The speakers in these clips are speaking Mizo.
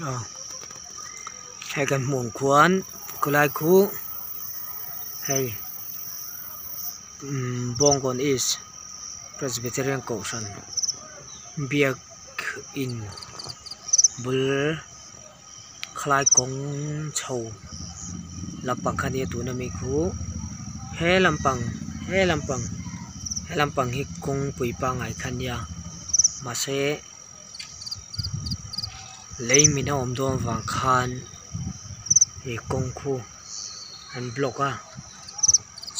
Aw hei kan hmuh ang khuan khawlai khu hei umm Bawngkawn East Presbyterian Kohhran biak in bul khalai kawng chho lampang kha nia tuna mi khu he lampang he lampang he lampang hi kawngpui pangngai kha nia mahse. Lei min a awm dawn vang khan ih kawng khu an block a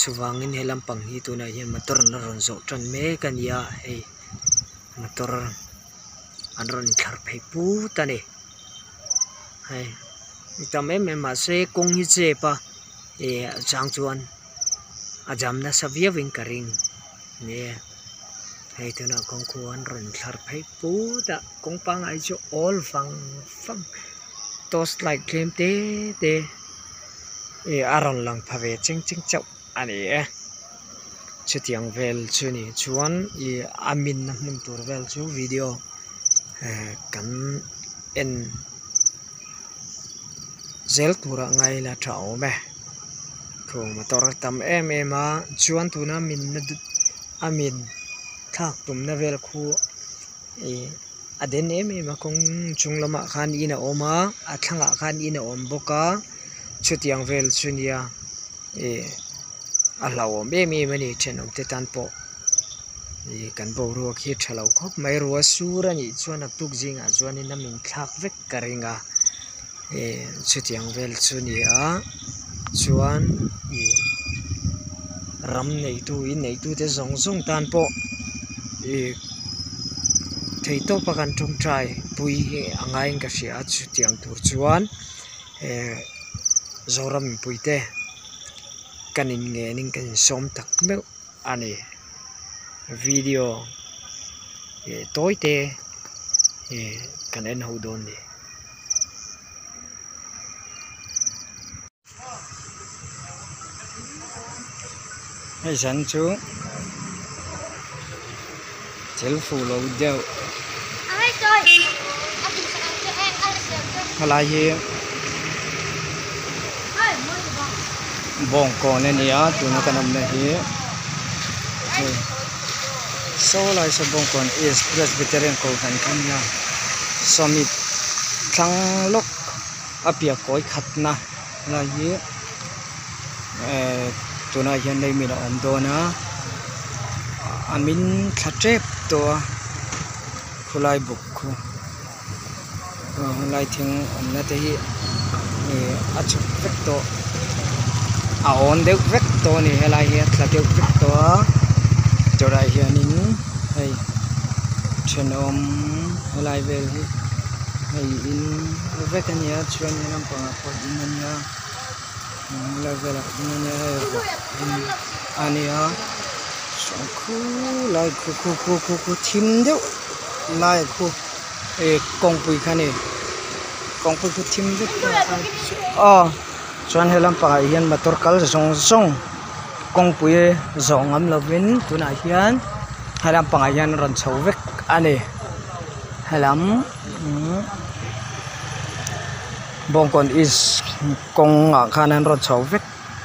chuvangin he lampang hi tunah hian motor an rawn zawh tan mek a ni a hei motor an rawn thlar phei put a ni hei a tam em em mahse kawng hi chep a ih a chang chuan a jam nasa viau in ka ring nie hei tunah kawng khu an rawn thlar phei put a kawng pangngai chu awl vang vang torch light tlem te te ih a rawn lang pha ve cheng cheng chauh a ni e chutiang vel chu ni chuan ih a minna hmun tur vel chu video eh kan en. Zel turah ngai la tha awm e thu motor a tam em em a chuan tuna min na a min thlak tumna vel khu ih a den em em a kawng chung lamah khan in a awm a a thlangah khan in a awm bawk a chutiang vel chu nia ih a hlauhawm em em a ni thenawm te tan pawh ih kan boruak hi a tha lo khawp mai ruah sur a nih chuan a tuk zingah chuanin a min thlak vek. Ka ring a ih chutiang vel chu a ni a chuan ih ram neitu in neitu te zawng zawng tan pawh ih theihtawp a kan tawngtai pui hi a ngaiin ka hria a chutiang tur chuan eh Zoram mipui te kan in ngen in kan insawm tak meuh a ni video ih tawi te ih kan en ho dawn a ni. Hei zan chu thil fuh lo deuh helai hi bawngkawn a ni a tuna kan awmna hi hei saw lai saw bawngkawn east presbyterian kohhran kha a nia sawmi thlang lawk a piah kawi khatna lai hi ehh tunah hian leimin a awm dawn a a min thla tep tawh a khawlai buk khu helai thing awmna te hi ih a chhuk vek tawh a awn deuh vek tawh a ni helai hi a tla deuh vek tawh a tunah hianin hei thenawm helai vel hi hei in vek a nia chuan he lampangah pawh in a nia helai velah in a nia hei in a nia sawn khulai khu khu khu khu khu thim deuh lai khu ih kawngpui kha a ni kawngpui khu thim vek aw chuan he lampangah hian motor kal zawng zawng kawngpui zawh ngam lovin tunah hian he lampangah hian a rawn chho vek a ni helam umm bawngkawn east kawngah khan an rawn chho vek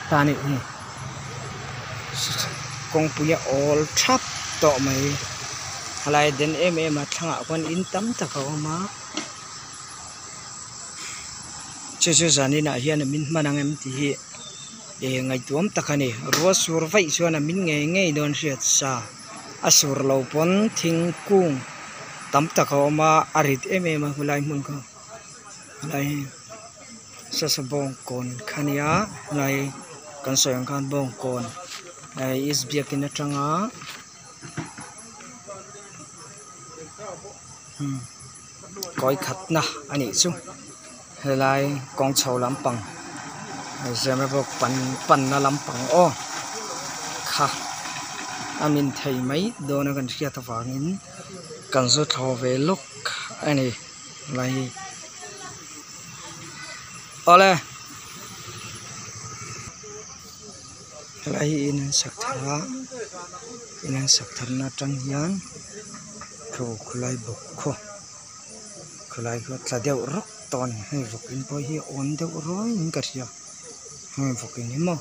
ta a nih hi kawngpui a awl thap tawh mai helai den em em a thlangah khuan in tam tak a awm a chu chu zaninah hian a min hman ang em tih hi ih ngaihtuam tak a ni ruah sur vaih chuan a min ngei ngei dawn hriat sa a sur lo pawn thingkung tam tak a awm a a rit em em a helai hmun kha helai hi sasa bawngkawn kha nia helai kan sawi ang khan bawngkawn east biakin atanga kawi khatna a nih chu helai kawng chho lampang zemabawk pan panna lampang aw kha a min thei mai dawn a kan hriat avangin kan zu thlawh ve lawk a ni helai hi awle helai hi in an sak thar a in an sak thar na atang hian thu khawlai bawk khaw khawlai khaw tla deuh rawk. tawh a ni hei vawk in pawh hi a awn deuh ruai in ka hria heng vawk in hi maw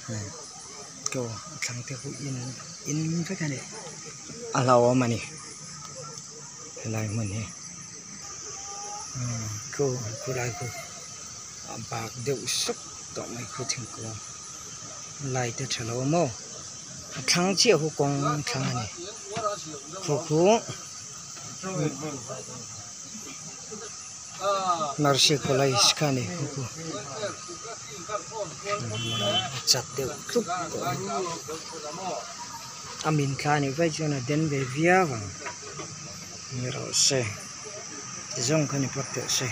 heng chaw a thlang te pawh in in vek a ni a hlauhawm a ni helai hmun hi khu khulai khu a bak deuh suk tawh mai khu thingkung light a tha lo maw a thlang chiah khu kawng thlang a ni khu khu mercy college kha a ni khu khu a chat deuh tlup tawh a ni a min thla anih vaih chuan a den ve viau ang ni rawh se ti zawng kha ni phawt teh se.